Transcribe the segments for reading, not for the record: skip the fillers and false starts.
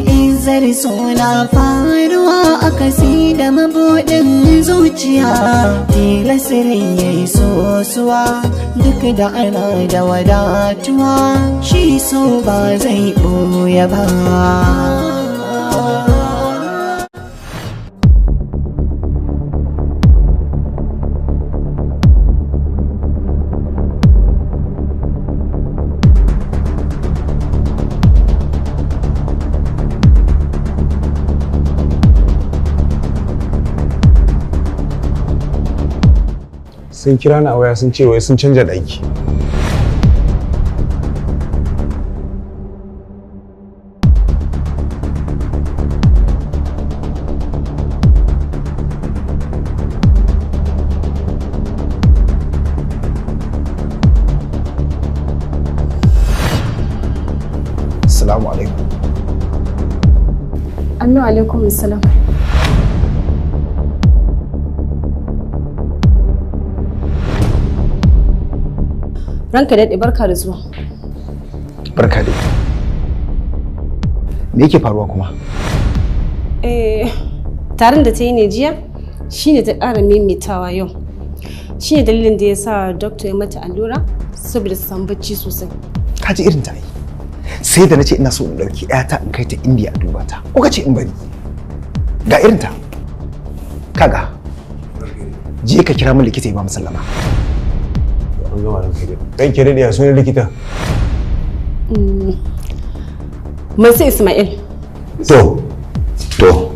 Izar suna faruwa a kasi da mabuɗin zuciya, tilasirin ya yi sosuwa duk da ana da wadatuwa, shi so ba zai ɓoye ba. Sun kira ni a waya, sun ce wai sun canja ɗaki. Assalamu alaikum. Annu alaikum salam. Ranka daɗe, barka da zuwa. Barka dai. Me yake faruwa kuma? Eh, taron da ta yi ne jiya shine ta ƙara maimaitawa yau. Shine dalilin da ya sa doctor ya mata allura saboda ta samu bacci sosai. Ka ji irin ta yi. Sai da nace ina so in ɗauki ƴata in kai ta India a duba ta. Ko ka ce in bari. Ga irin ta. Kaga. Je ka kira min likita ya ba mu sallama. An gama, ranka dai. Ranka daɗe, ya sunan likita? Masu Ismail. To. To.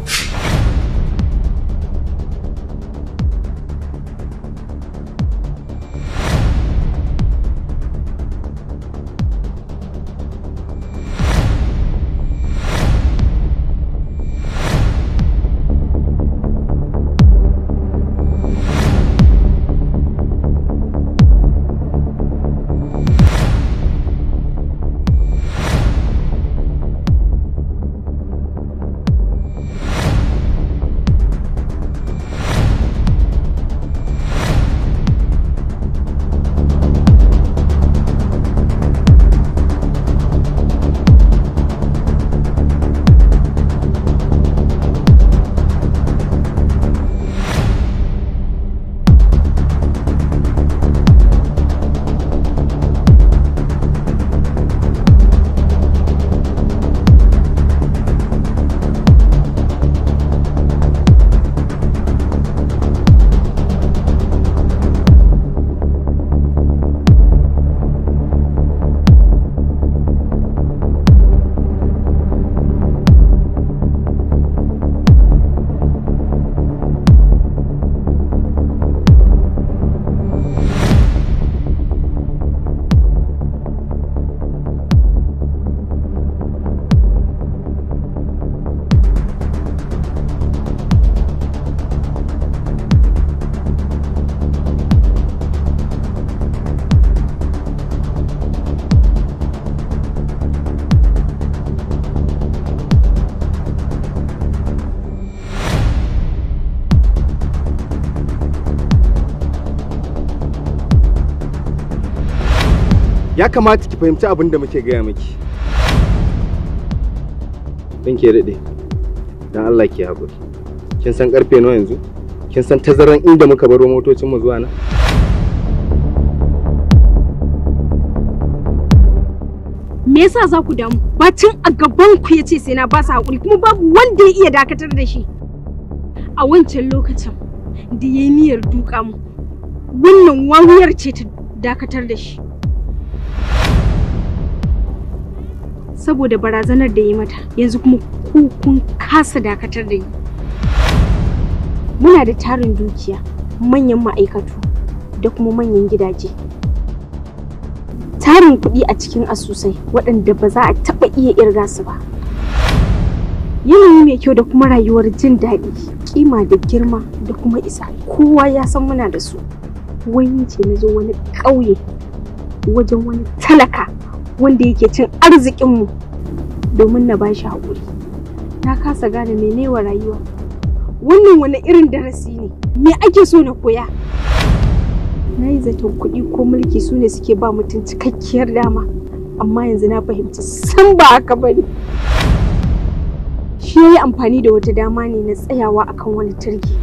Ya kamata ki fahimci abin da muke gaya miki. Ɗin ke daɗe, don Allah ki haƙuri. Kin san ƙarfe nawa yanzu? Kin san tazaran inda muka baro motocinmu zuwa nan? Me yasa za ku damu? Bacin a gaban ku yace sai na ba su haƙuri, kuma babu wanda ya iya dakatar da shi. A wancan lokacin da ya yi niyyar duka mu, wannan wawuyar ce ta dakatar da shi. Saboda barazanar da ya mata, yanzu kuma ku kun kasa dakatar da ni. Muna da tarin dukiya, manyan ma'aikatu da kuma manyan gidaje. Tarin kuɗi a cikin asusai waɗanda ba za a taɓa iya irga su ba. Yanayi mai kyau da kuma rayuwar jin daɗi, kima da girma da kuma isa, kowa ya san muna da su. Wani ce na zo wani ƙauye wajen wani talaka wanda yake cin arzikinmu domin na bashi haƙuri. Na kasa gane mene wa rayuwa. Wannan wani irin darasi ne? Me ake so na koya? Na yi zaton kuɗi ko mulki su ne suke ba mutum cikakkiyar dama, Amma yanzu na fahimci san ba haka bane. Shi ya yi amfani da wata dama ne na tsayawa akan wani turki,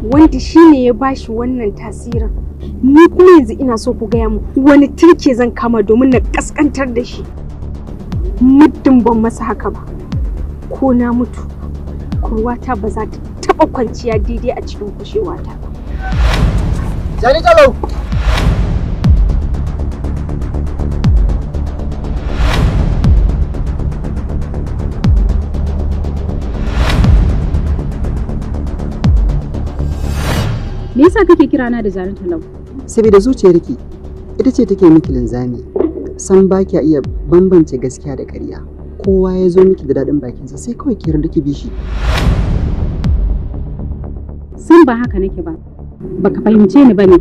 wanda shi ne ya bashi wannan tasirin. Ni kuma yanzu ina so ku gaya mu wani turke zan kama domin na kaskantar da shi. Muddin ban masa haka ba, ko na mutu, kurwata ba za ta taɓa kwanciya daidai a cikin kushewata ba. Jani Talau! Me yasa kake kira na da Jani Talau? Saboda zuciyarki ita ce take miki linzami. San ba kya iya bambance gaskiya da ƙarya. Kowa ya zo miki da daɗin bakinsa sai kawai ki yarda ki bi shi. San ba haka nake ba. Baka fahimce ni bane.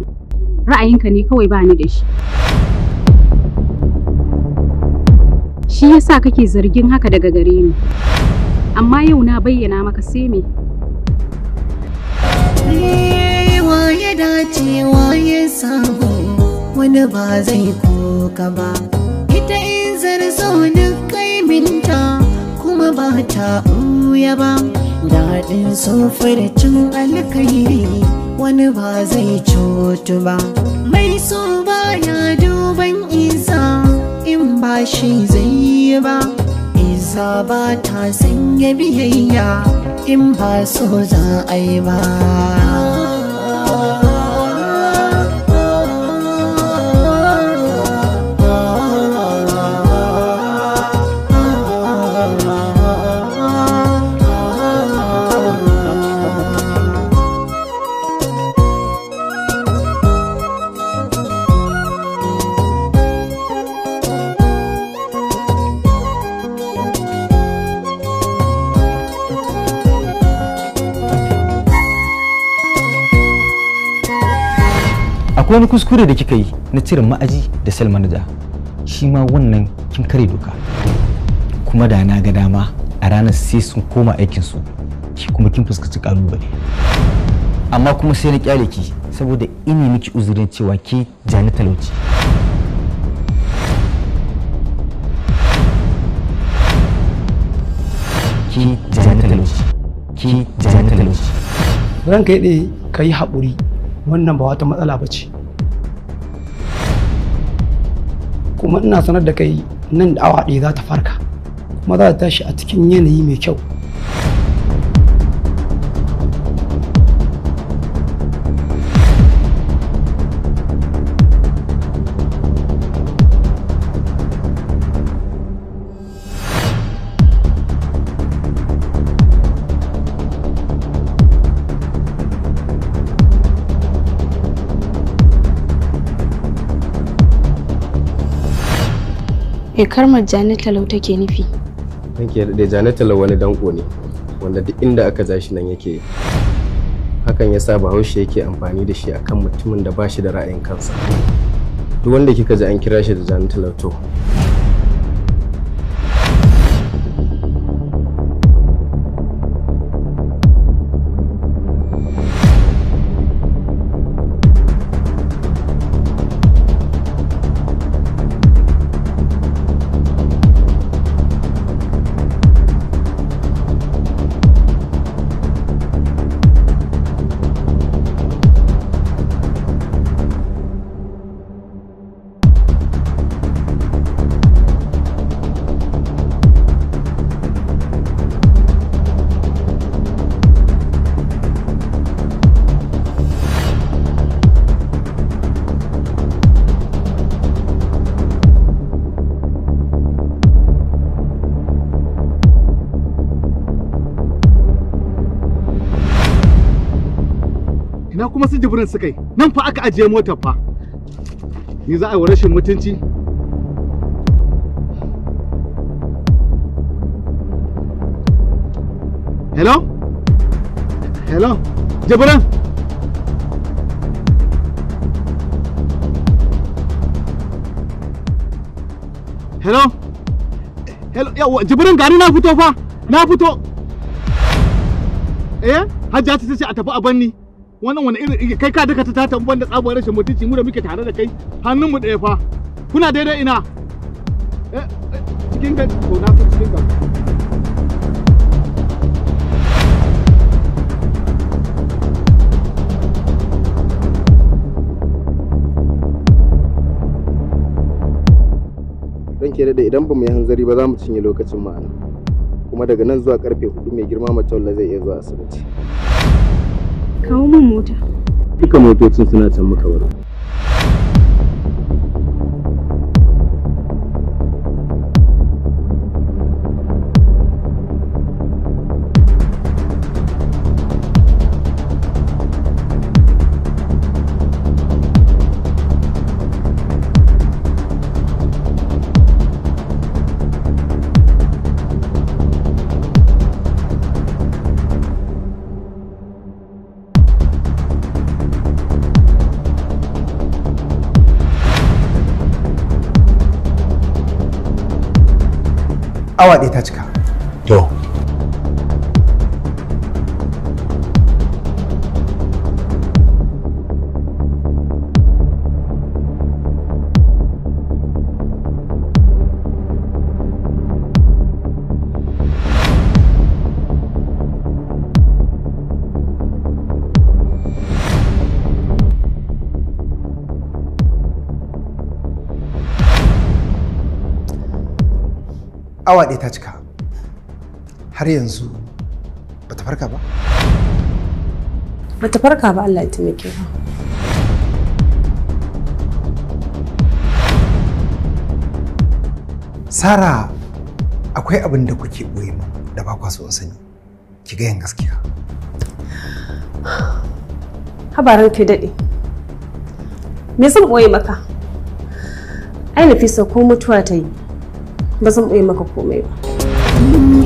Ra'ayinka ne kawai ba ni da shi. Shi yasa kake zargin haka daga gare ni. Amma yau na bayyana maka sai me? Ya dace ya samu wani ba zai koka ba, ita in zarzo duk kaiminta kuma ba ta ɓuya ba, daɗin cin alkairi wani ba zai cutu ba, mai so ba ya duban isa in ba shi zai yi ba, isa ba ta sanya biyayya in ba so za a yi ba. Akwai wani kuskure da kika yi na cire ma'aji da sel manager, shi ma wannan kin kare doka. Kuma da na ga dama a ranar sai sun koma aikin su, ki kuma kin fuskanci kalubale. Amma kuma sai na kyale ki saboda ina miki uzurin cewa ki jani talauci. Ki jani talauci. Ki jani talauci. Ranka ya ka yi haƙuri, wannan ba wata matsala ba ce. Kuma ina sanar da kai nan da awa 1 za ta farka, kuma za ta tashi a cikin yanayi mai kyau. Me karmar Jani Talau take nufi? Ranke daɗe, Jani Talau wani danko ne wanda duk inda aka ja shi nan yake yi. Hakan yasa Bahaushe yake amfani da shi akan mutumin da ba shi da ra'ayin kansa. Duk wanda kika ji an kira shi da Jani Talau to Ina kuma su Jibrin suka yi nan fa aka ajiye motar fa, ni za a yi wa rashin mutunci. Hello, hello, Jibrin. Hello, hello, yawa Jibrin, gani na fito fa, na fito. Eh, Hajja ta ce a tafi a banni. Wannan wani irin kai ka duka ta tamban da tsabar rashin mutunci, mu da muke tare da kai hannunmu ɗaya fa. Kuna daidai ina? Eh, cikin gari ko na san cikin gari. Ranke daɗe, idan ba mu yi hanzari ba za mu cinye lokacin ma'ana. Kuma daga nan zuwa karfe 4 mai girma Matawalla zai iya zuwa asibiti. Kawo min mota. Duka motocin suna can muka baro. Awa ɗaya ta cika. To. Awa ɗaya ta cika. Har yanzu bata farka ba? Bata farka ba, Allah ya taimake ka. Sara, akwai abin da kuke ɓoye min da ba kwa so in sani. Ki gayan gaskiya. Habaran kai daɗe. Me zan ɓoye maka? Ai Nafisa ko mutuwa ta yi, ba zan ɓoye maka komai ba.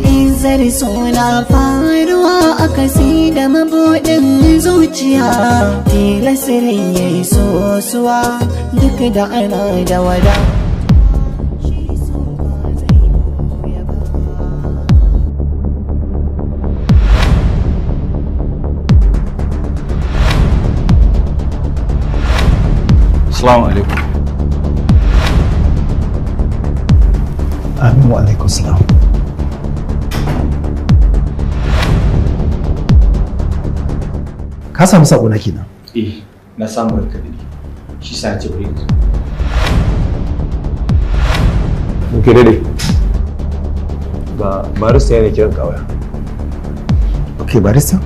Izar suna faruwa a kasi da mabuɗin zuciya, tilasirin ya yi sosuwa duk da ana da wada. Assalamu alaikum. Amin wa alaikum salam. Ka samu sako na kenan? Eh, na samu, ranka daɗe. Shi sa ce bari yanzu. Ranke daɗe. Ga barista yana kiran ka waya. Ok, barista?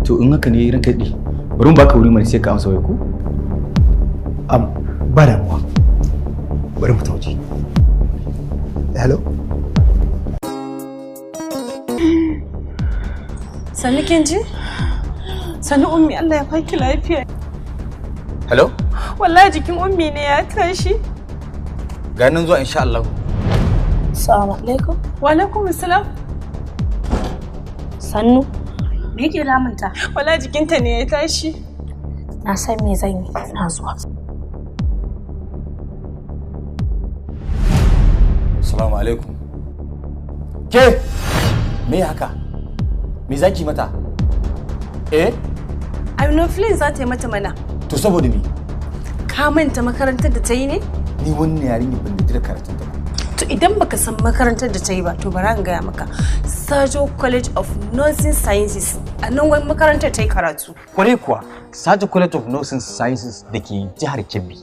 To, in haka ne ranka daɗe, bari mu baka wuri mana sai ka amsa wai ko? Ba damuwa. Bari mu ta waje. Hello? Sannu kin ji? Sannu Ummi, Allah ya baki lafiya. Hello? Wallahi jikin Ummi ne ya tashi. Ga nan zuwa insha Allah. Assalamu alaikum. Wa alaikum assalam. Sannu. Me yake damunta? Wallahi jikinta ne ya tashi. Na san me zan yi. Ina zuwa. Assalamu alaikum. Ke! Me haka? Me zaki mata? Eh? Aminofilin za ta yi mata mana. To saboda me? Ka manta makarantar da ta yi ne? Ni wannan yarinya ban da karatun ta ba. To idan baka san makarantar da ta yi ba, to bari in gaya maka. Sajo College of Nursing Sciences, a nan wani makarantar ta yi karatu. Kwarai kuwa, Sajo College of Nursing Sciences da ke jihar Kebbi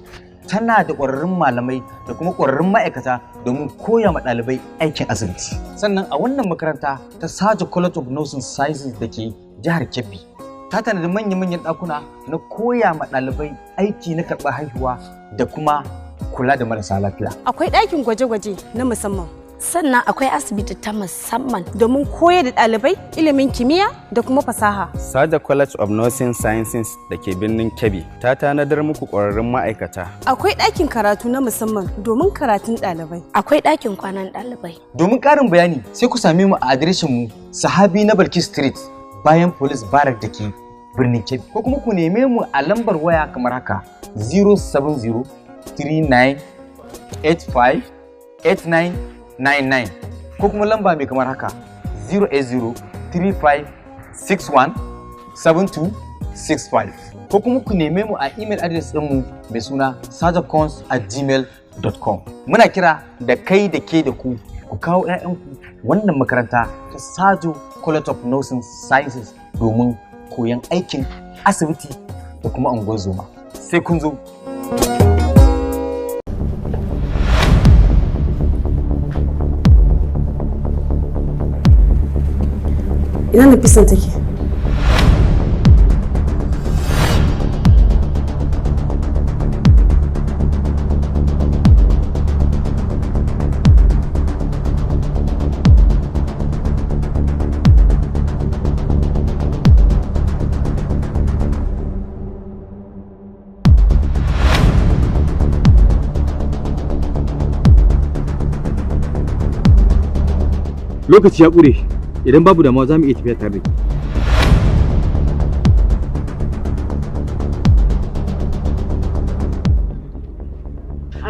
tana da ƙwararrun malamai da kuma ƙwararrun ma'aikata domin koya ma ɗalibai aikin asibiti. Sannan a wannan makaranta ta Sajo College of Nursing Sciences da ke jihar Kebbi ta tanadi manya-manyan ɗakuna na koya ma ɗalibai aiki na karɓar haihuwa da kuma kula da marasa lafiya. Akwai ɗakin gwaje-gwaje na musamman. Sannan akwai asibiti ta musamman domin koyar da ɗalibai ilimin kimiyya da kuma fasaha. Saja College of Nursing Sciences da ke birnin Kebbi ta tanadar muku ƙwararrun ma'aikata. Akwai ɗakin karatu na musamman domin karatun ɗalibai. Akwai ɗakin kwanan ɗalibai. Domin ƙarin bayani sai ku same mu a adireshin mu Sahabi na Balki Street, bayan Police Barrack da ke birnin Kebbi, ko kuma ku neme mu a lambar waya kamar haka: 070 39 85 89 99, ko kuma lamba mai kamar haka: 080 3561 7265, ko kuma ku neme mu a email address ɗinmu mai suna sajacons@gmail.com. Muna kira da kai da ke da ku, ku kawo 'ya'yanku wannan makaranta ta Sajo College of Nursing Sciences domin koyon aikin asibiti da kuma unguwar zoma. Sai kun zo. Ina Nafisan take? Lokaci ya ƙure, idan babu damuwa za mu iya tafiya tare da ke.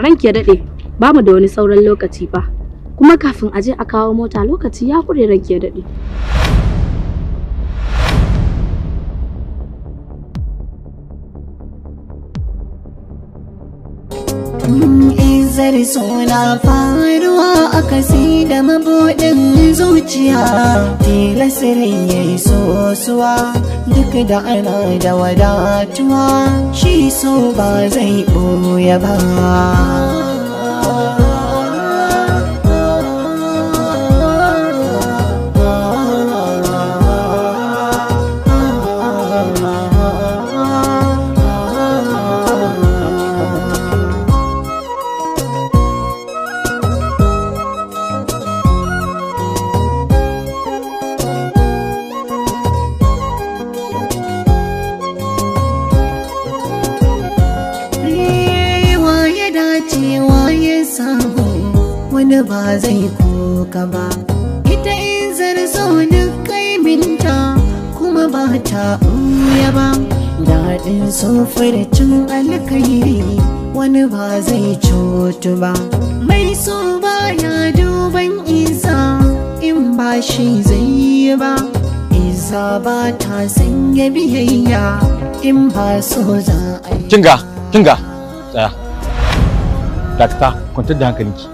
Ranki ya daɗe, ba mu da wani sauran lokaci ba. Kuma kafin a je a kawo mota lokaci ya ƙure, ranki ya daɗe. Izar suna faruwa a kasi da mabuɗin zuciya, tilasirin ya yi sosuwa duk da ana da wadatuwa, shi so ba zai ɓoye ba. Wa ya dace, wa ya samu, wani ba zai koka ba. Ita in zarzo duk kaiminta kuma ba ta ɓuya ba. Daɗin cin alkairi wani ba zai cutu ba. Mai so ba ya duban isa in ba shi zai yi ba. Isa ba ta sanya biyayya in ba so za a yi. Kinga, kinga, tsaya. Dakta, kwantar da hankalinki.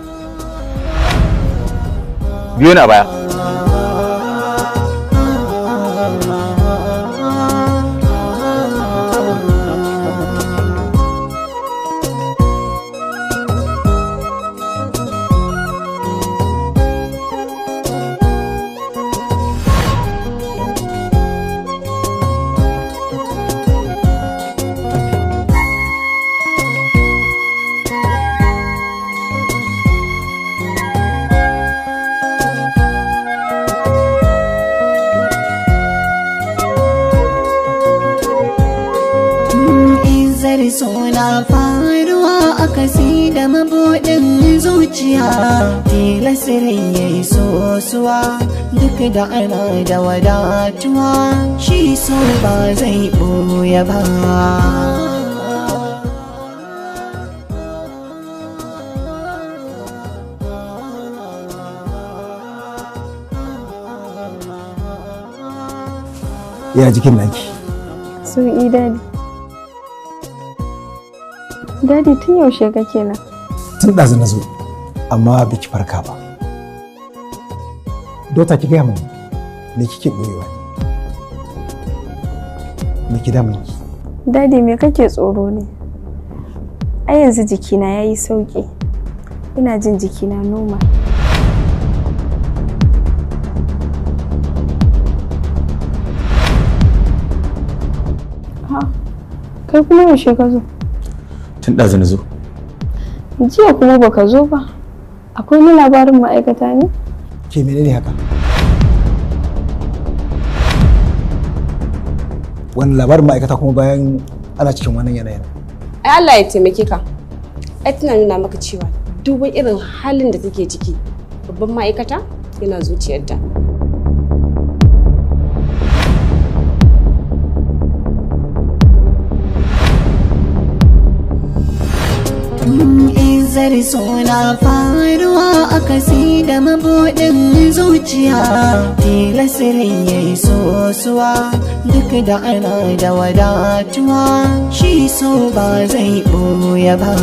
Biyo ni a baya. Izar suna faruwa a kasi da mabuɗin zuciya, tilasirin ya yi sosuwa duk da ana da wadatuwa, shi so ba zai ɓoye ba. Ya jikin naki? Sauƙi, Daddy. Daddy, tun yaushe kake nan? Tun ɗazu na zo, amma biki farka ba. Dota, ki gaya min, me kike ɓoyewa ne? Me ki damun ki? Daddy, me kake tsoro ne? Ai yanzu jikina ya yi sauƙi. Ina jin jikina normal. Ha, kai kuma yaushe ka zo? Tun ɗazu na zo. Jiya kuma baka zo ba. Akwai wani labarin ma'aikata ne? Ke, menene haka? Wani labarin ma'aikata kuma bayan ana cikin wannan yanayin? Ai Allah ya taimake ka. Ai tana nuna maka cewa duk wani irin halin da take ciki, babban ma'aikata yana zuciyarta. Izar suna faruwa akasi da mabuɗin zuciya. Tilasirin ya yi sosuwa duk da ana da wadatuwa, shi so ba zai ɓoye ba.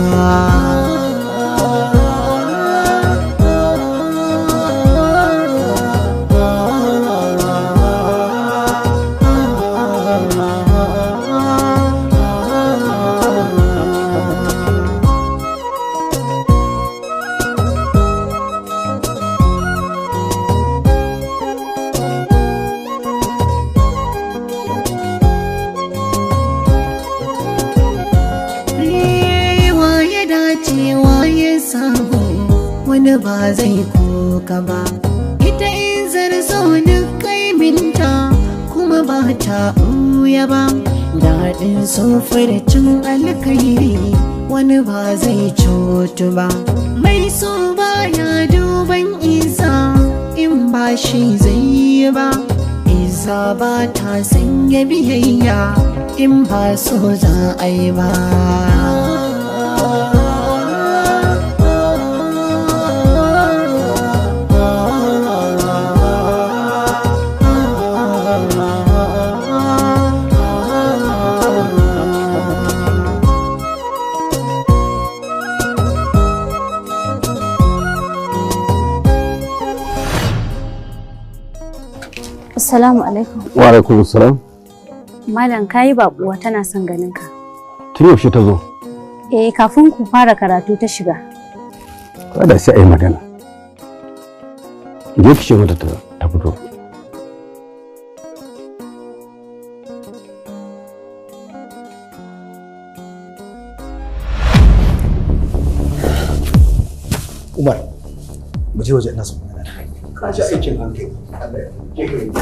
Wa ya dace wa ya samu, wani ba zai koka ba. Ita in zarzo duk kaiminta kuma ba ta ɓuya ba. Daɗin cin alkairi wani ba zai cutu ba. Mai so baya duban isa in ba shi zai yi ba. Isa ba ta sanya biyayya in ba so za a yi ba. Assalamu alaikum. Wa alaikum assalam. Malam, kayi baƙuwa tana son ganin ka. Tun yaushe ta zo? Eh, kafin ku fara karatu ta shiga. Kada sai a yi magana. Je ki ce mata ta fito. Umar, mu je waje, ina son magana da kai. Ka ji aikin hankali. Allah ya taimake ka.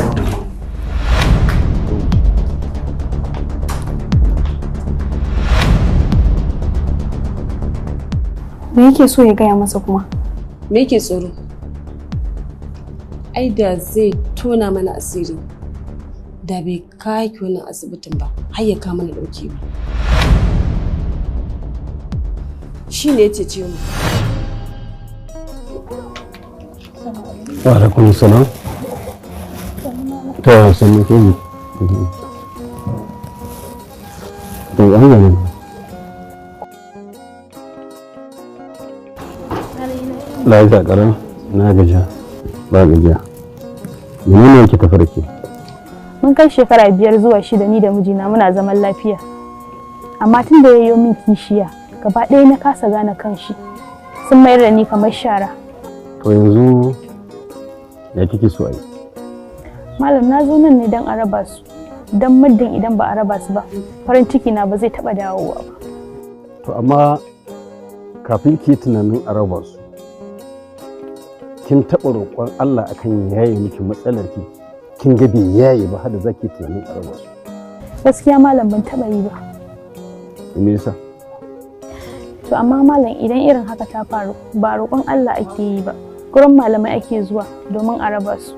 Me yake so ya gaya masa kuma? Me yake tsoro? Ai da zai tona mana asiri. Da bai kai ki wannan asibitin ba, har ya kama mana dauki ba. Shi ne ya cece mu. Wa alaikum assalam. To sannu ke ni. To an gane. Lafiya ƙarar na gajiya ba gajiya. Menene yake tafi da ke? Mun kai shekara 5 zuwa 6 ni da mijina muna zaman lafiya. Amma tun da ya yi min kishiya, gaba ɗaya na kasa gane kanshi. Sun mayar da ni kamar shara. To yanzu ya kike so a yi? Malam, na zo nan ne don a raba su. Don muddin idan ba a raba su ba, farin ciki na ba zai taɓa dawowa ba. To amma kafin ki yi tunanin a raba su, kin taɓa roƙon Allah akan ya yaye miki matsalar ki, kin ga bai yaye ba har da zaki tunanin a raba su? Gaskiya malam, ban taɓa yi ba. Me yasa? To amma malam, idan irin haka ta faru, ba roƙon Allah ake yi ba. Gurin malamai ake zuwa domin a raba su.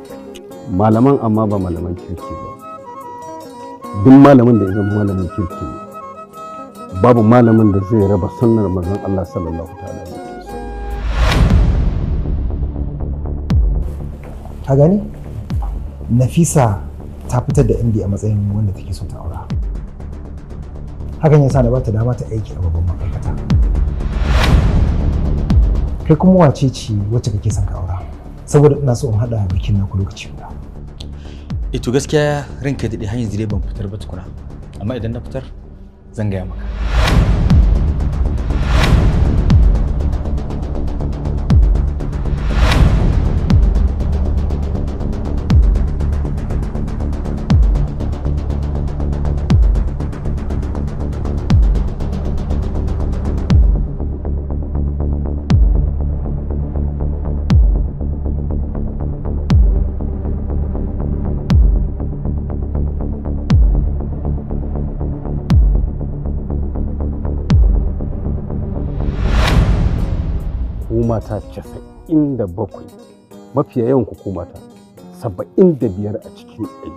Malaman amma ba malaman kirki ba. Duk malamin da ya zama malamin kirki ne, babu malamin da zai raba sunnar manzon Allah sallallahu ta'ala alaihi wasallam. Ka gane? Nafisa ta fitar da MD a matsayin wanda take so ta aura. Hakan yasa na bata dama ta aiki a babban ma'aikata. Kai kuma wace ce wacce kake son ka aura? Saboda ina so in haɗa bikin naku lokaci guda. Eh to gaskiya ranka ya daɗe, har yanzu dai ban fitar ba tukuna. Amma idan na fitar zan gaya maka. Ku mata 97, mafiya yawan ku mata 75 a cikin 100,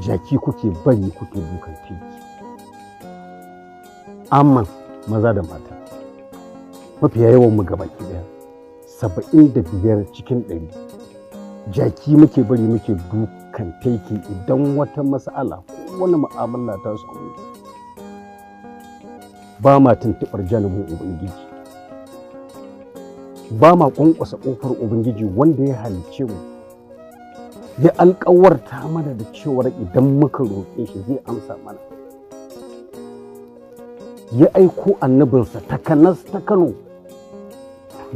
jaki kuke bari kuke dukan teki. Amma maza da mata, Mafiya yawan mu gabaki daya, 75% jaki muke bari muke dukan taiki idan wata mas'ala ko wani mu'amala ta samu. Ba ma tuntuɓar janibin Ubangiji, ba ma ƙwanƙwasa ƙofar Ubangiji wanda ya halicce mu, ya alƙawarta mana da cewar idan muka roƙe shi zai amsa mana. Ya aiko annabinsa takanas ta Kano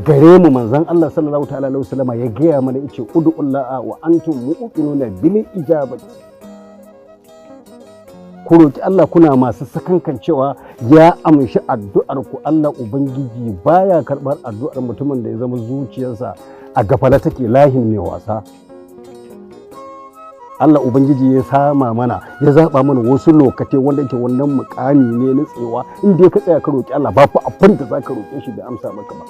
gare mu, manzon Allah sallallahu ta'ala alaihi wasallama, ya gaya mana, yace: "Ud'ullaha wa antum muqinuna bil ijabati." Ku roki Allah kuna masu sakankan cewa ya amshi addu'ar ku. Allah Ubangiji baya karbar addu'ar mutumin da ya zama zuciyarsa a gafala take, lahin mai wasa. Allah Ubangiji ya sama mana, ya zaba mana wasu lokatai wanda yake wannan mukami ne na tsewa, inda ka tsaya ka roki Allah, ba fa abin da zaka roke shi bai amsa maka ba.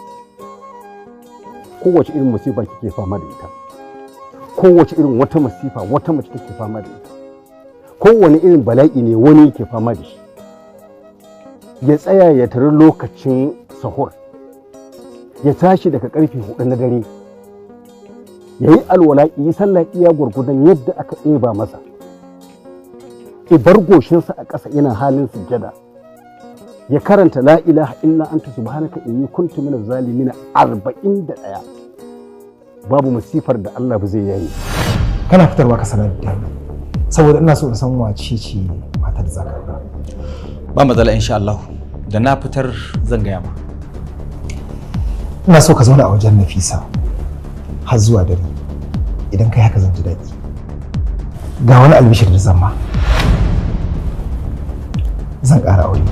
Kowace irin masifa kike fama da ita, kowace irin wata masifa wata mace take fama da ita, kowane irin bala'i ne wani yake fama da shi, ya tsaya ya tari lokacin sahur, ya tashi daga karfe 4 na dare, ya yi alwala, yi sallah iya gwargwadon yadda aka ɗeba masa, bar goshinsa a ƙasa yana halin sujjada, ya karanta "La ilaha illa anta subhanaka inni kuntu minaz zalimin" 41, babu masifar da Allah ba zai yayi. Kana fitarwa ka sanar da ni, saboda ina so in san wace ce matar da zaka aura. Ba matsala, insha Allah, da na fitar zan gaya ma. Ina so ka zauna a wajen Nafisa har zuwa dare. Idan kai haka zan ji daɗi. Ga wani albishir da zan ma: zan ƙara aure.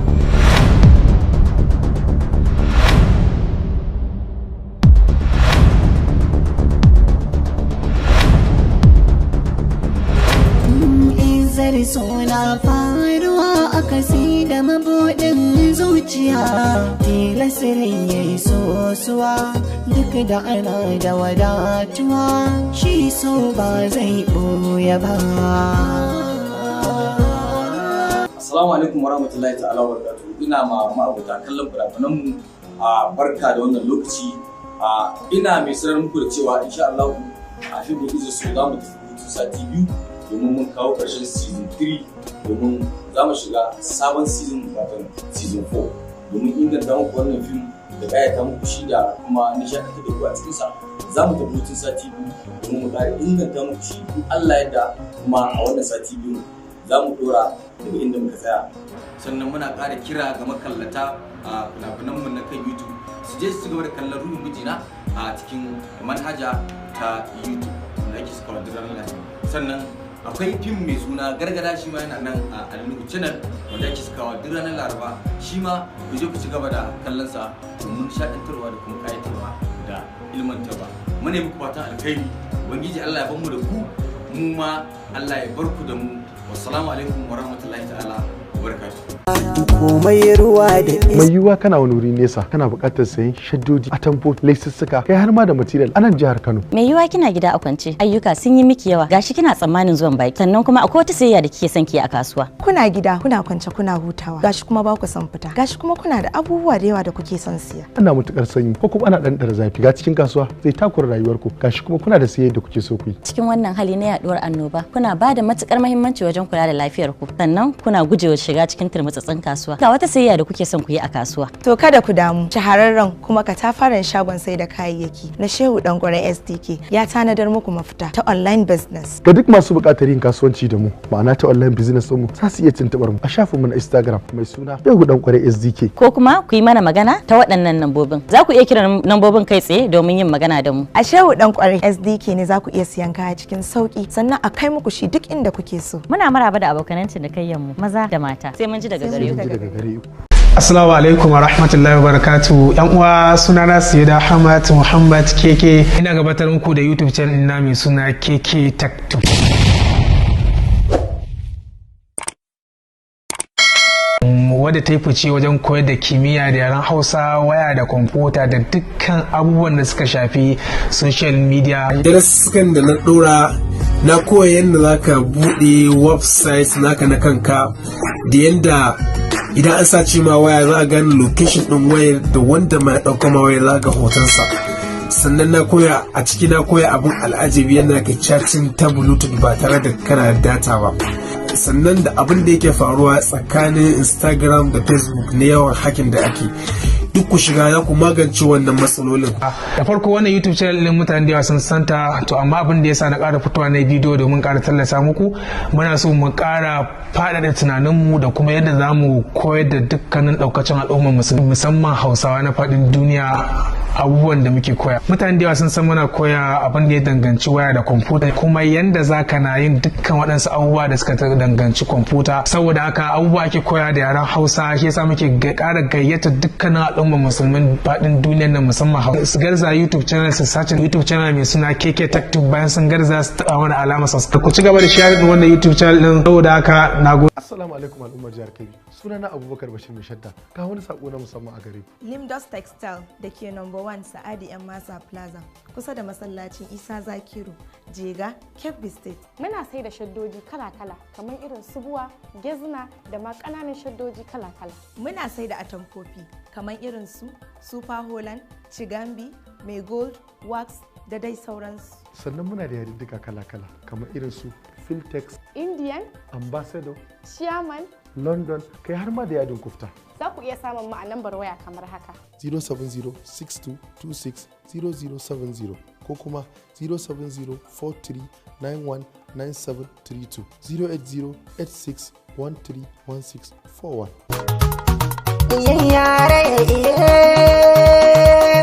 Izar suna faruwa a kasi da mabuɗin zuciya, tilasirin ya yi sosuwa duk da ana da wadatuwa, shi so ba zai ɓoye ba. Assalamu alaikum warahmatullahi ta'ala wabarakatuh. Ina ma ma'abota kallon fina-finan mu a barka da wannan lokaci. A ina mai sanar muku da cewa insha Allah a fim din Izzar So za mu tafi hutun sati 2 domin mun kawo ƙarshen season 3, domin za mu shiga sabon season, wato season 4, domin inganta muku wannan fim da ƙayata muku shi da kuma nishaɗantar da ku a cikinsa. Za mu tafi hutun sati 2 domin mu ƙara inganta muku shi in Allah yadda, kuma a wannan sati 2 za mu ɗora daga inda muka tsaya. Sannan muna ƙara kira ga makallata a fina-finanmu na kan YouTube su je su gaba da kallon Ruhin Mijina a cikin manhaja ta YouTube da ake saka duk ranar Lahadi. Sannan akwai fim mai suna Gargada, shi ma yana nan a Alinuhu Channel, wanda ake sakawa duk ranar Laraba. Shi ma ku je ku ci gaba da kallon sa domin nishaɗantarwa da kuma ƙayatarwa da ilmantarwa. Muna yi muku fatan alkhairi. Ubangiji Allah ya bar mu da ku, mu ma Allah ya bar ku da mu. Wassalamu alaikum warahmatullahi ta'ala wabarakatuh. Komai ruwa da Mai yiwuwa kana wani wuri nesa, kana buƙatar sayen shaddoji, atamfo, lesussuka, kai har ma da material a nan jihar Kano. Mai yiwuwa kina gida a kwance, ayyuka sun yi miki yawa, gashi kina tsammanin zuwan baki, sannan kuma akwai wata sayayya da kike son ki yi a kasuwa. Kuna gida, kuna kwance, kuna hutawa, gashi kuma ba ku son fita, gashi kuma kuna da abubuwa da yawa da kuke son siya. Ana matukar sanyi ko kuma ana ɗanɗara zafi, ga cikin kasuwa zai takura rayuwarku, gashi kuma kuna da sayayya da kuke so ku yi. Cikin wannan hali na yaduwar annoba, kuna ba da matukar muhimmanci wajen kula da lafiyar ku, sannan kuna gujewa shiga cikin turmutsutsun kasuwa. Ga wata sayayya da kuke son ku yi a kasuwa. To kada ku damu, shahararren kuma katafaren shagon sai da kayayyaki na Shehu Dangwaren SDK ya tanadar muku mafita ta online business. Ga duk masu buƙatar yin kasuwanci da mu, ma'ana ta online business ɗinmu, za su iya tuntuɓar mu a shafinmu na Instagram mai suna Shehu Dankware SDK. Ko kuma ku yi mana magana ta waɗannan lambobin. Za ku iya kiran lambobin kai tsaye domin yin magana da mu. A Shehu Dankware SDK ne za ku iya siyan kaya cikin sauki, sannan a kai muku shi duk inda kuke so. Muna maraba da abokanan cinikayyar mu maza da mata. Sai mun ji daga gare ku. Assalamu alaikum wa rahmatullahi wa barakatu. Yan uwa, sunana Sayyida Ahmad Muhammad Keke. Ina gabatar muku da YouTube channel ina mai suna Keke Tech Tube. Wadda ta yi fice wajen koyar da kimiyya da yaren Hausa, waya da kwamfuta da dukkan abubuwan da suka shafi social media. Darasukan da na dora, na koya yadda za ka buɗe website naka na kanka da yadda Idan an sace ma waya, za a gane location din wayar da wanda ma ya ɗauka ma wayar, za ga hotonsa. Sannan na koya a ciki, na koya abun al'ajabi, yana ka chatting ta Bluetooth ba tare da kana da data ba. Sannan da abin da yake faruwa tsakanin Instagram da Facebook na yawan hacking da ake, duk ku shiga za ku magance wannan matsalolin. Da farko, wannan YouTube channel din mutane da yawa sun santa. To amma abin da yasa na ƙara fitowa na bidiyo domin ƙara tallata muku, muna so mu ƙara faɗaɗa tunaninmu da kuma yadda za mu koyar da dukkanin ɗaukacin al'ummar, musamman Hausawa na faɗin duniya, abubuwan da muke koya. Mutane da yawa sun san muna koya abin da ya danganci waya da kwamfuta, kuma yanda za ka na yin dukkan waɗansu abubuwa da suka danganci kwamfuta. Saboda haka abubuwa ake koya da yaren Hausa, shi yasa muke ƙara gayyata dukkanin al'ummar musulmin faɗin duniyar nan, musamman Hausa, su garza YouTube channel, su sace YouTube channel mai suna KK Tech. Bayan sun garza, su taɓa mana alamar subscribe. Ku ci gaba da share wannan YouTube channel din. Saboda haka na gode. Assalamu alaikum al'ummar jihar Kebbi. Sunana Abubakar Bashir Mai Shadda. Ga wani sako na musamman a gare ku. Limdos Textile da ke number 1 Sa'adi Yan Masa Plaza, kusa da masallacin Isa Zakiru, Jega, Kebbi State. Muna sai da shaddoji kala-kala kamar irin subuwa, gezna da ma ƙananan shaddoji kala-kala. Muna sai da atamfofi kamar irin su Super Holland, Chigambi, Mai Gold, Wax da dai sauransu. Sannan muna da yadiddika kala-kala kamar irin su Filtex, Indian, Ambassador, Chairman, London, kai har ma da yadin kufta. Za ku iya samun mu a lambar waya kamar haka. 070-6226-0070 ko kuma 070-4391-9732, 080-8613-1641. Yare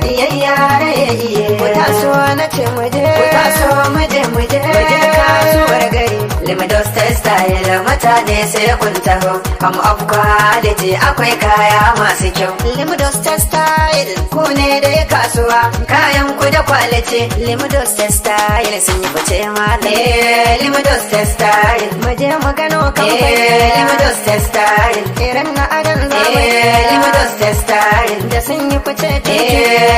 iye yare iye, ku taso na ce muje, ku taso muje, muje muje kasuwar gari. Limidos Textile, mutane sai kun taho, am of quality, akwai kaya masu kyau. Limidos Textile, ku ne dai kasuwa, kayan ku da quality. Limidos Textile sun yi fice malam. Limidos Textile, muje mu gano kamfani. Limidos Textile, irin na adon zamani. Limidos Textile da sun yi fice.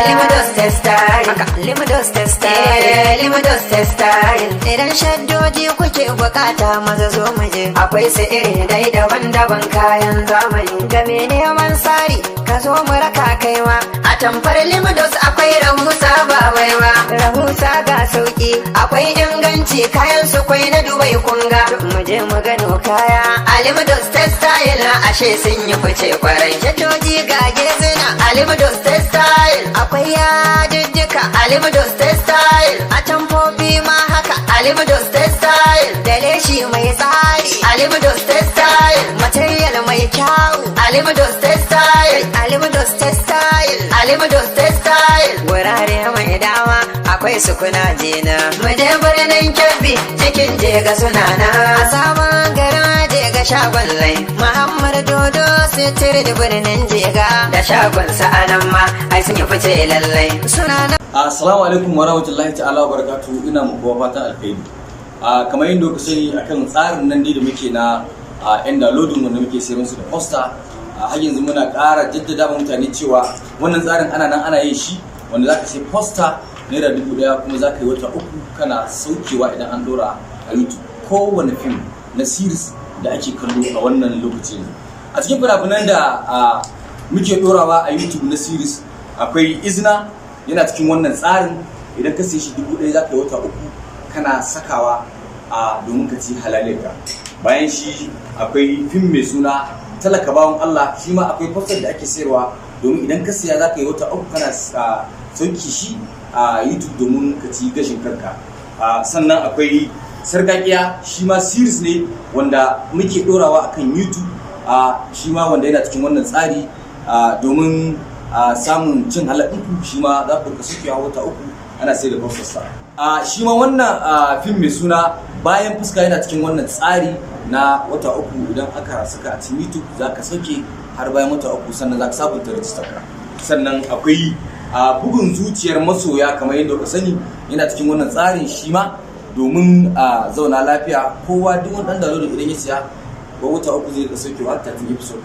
Limidos Textile, Limidos Textile, Limidos Textile. Idan shaddoji kuke bukata, maza zo mu je. Akwai su iri dai daban-daban, kayan zamani. Ga me neman sari, ka zo mu raka kaiwa. A tamfar Limidos akwai rahusa, ba waiwa. Rahusa ga sauki, akwai inganci, kayan su kwai na Dubai kunga. Mu je mu gano kaya. A Limidos Textile ashe sun yi fice kwarai. Shaddoji ga gezina a Limidos Textile. Akwai yadiddika a Limidos Textile. A tamfofi ma haka a Limidos Textile. Da leshi mai tsari a Limidos Textile. Material mai kyau a Limidos Textile. A Limidos Textile. A Limidos Textile. Wurare mai dama akwai su, kuna jina. Mu je birnin Kebbi, cikin Jega suna na. A sabon garin Jega, shagon Lai Muhammad Dodo Sitir da birnin Jega. Da shagon sa'anan ma ai sun yi fice lallai. Suna na. Assalamu alaikum wa rahmatullahi ta'ala wa barakatuhu. Ina muku fatan alkhairi. Kamar yadda kuka sani, akan tsarin nan dai da muke na yan downloading wanda muke sayar musu da poster, har yanzu muna ƙara jaddada wa mutane cewa wannan tsarin ana nan ana yin shi, wanda zaka sai poster ₦1,000 kuma zaka yi wata 3 kana saukewa idan an dora a YouTube kowane fim na series da ake kallo a wannan lokacin. A cikin fina-finan da muke dorawa a YouTube na series akwai Izina, yana cikin wannan tsarin. Idan ka siye shi 1,000, za ka yi wata 3 kana sakawa a domin ka ci halalinka. Bayan shi akwai fim mai suna Talaka Bawan Allah, shi ma akwai poster da ake sayarwa domin idan ka siya za ka yi wata 3 kana sauki shi a YouTube domin ka ci gashin kanka. Sannan akwai Sarkakiya, shi ma series ne wanda muke dorawa akan YouTube, shi ma wanda yana cikin wannan tsari domin samun cin halal ɗinku. Shi ma za ku rika saukewa wata 3 ana sai da poster. Shi ma wannan fim mai suna Bayan Fuska yana cikin wannan tsari na wata 3. Idan aka saka a cikin YouTube za ka sauke har bayan wata 3, sannan za ka sabunta rajistar ka. Sannan akwai Bugun Zuciyar Masoya, kamar yadda ka sani, yana cikin wannan tsarin shi ma domin a zauna lafiya. Kowa, duk wani ɗan download idan ya siya ko wata 3 zai rika saukewa 13 episode.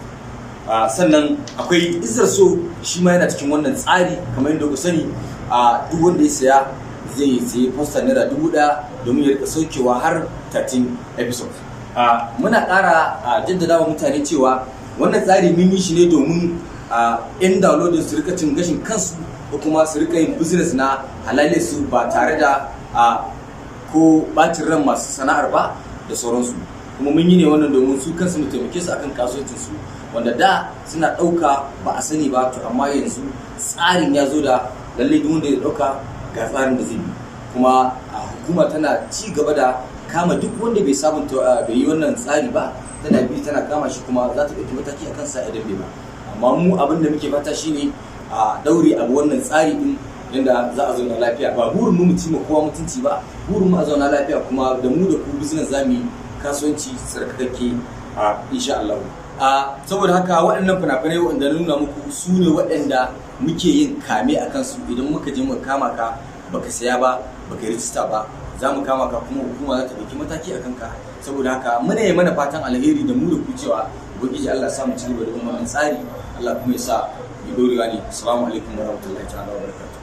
Sannan akwai Izar So, shi ma yana cikin wannan tsari. Kamar yadda ku sani, duk wanda ya saya zai sayi poster ₦1,000 domin ya rika saukewa har 13 episode. Muna ƙara jaddada wa mutane cewa Wannan tsari mun yi shi ne domin a yan downloading su rika cin gashin kansu ko kuma su rika yin business na halalin su ba tare da a ko bacin ran masu sana'ar ba da sauransu. Kuma mun yi ne wannan domin su kansu mu taimake su akan kasuwancin su, wanda da suna ɗauka ba a sani ba. To amma yanzu tsarin ya zo da lallai duk wanda ya ɗauka ga tsarin da zai bi. Kuma a hukuma tana ci gaba da kama duk wanda bai sabunta bai yi wannan tsari ba, tana bi tana kama shi, kuma za ta ɗauki mataki a kansa idan bai ba. Amma mu abin da muke fata shine a daure abu wannan tsari din yanda za a zauna lafiya. Ba burin mu mu ci ma kowa mutunci ba, burin mu a zauna lafiya, kuma da mu da ku business zamu yi kasuwanci tsarkakakke a insha Allah. A saboda haka waɗannan fina-finai waɗanda na nuna muku su ne waɗanda muke yin kame a kansu. Idan muka je muka kama ka baka saya ba, baka yi rijista ba, za mu kama ka kuma hukuma za ta ɗauki mataki a kanka. Saboda haka muna yi mana fatan alheri da mu da ku cewa ubangiji Allah ya sa mu ci gaba da wannan tsari, Allah kuma ya sa mu dorewa ne. Assalamu alaikum warahmatullahi ta'ala wabarakatuh.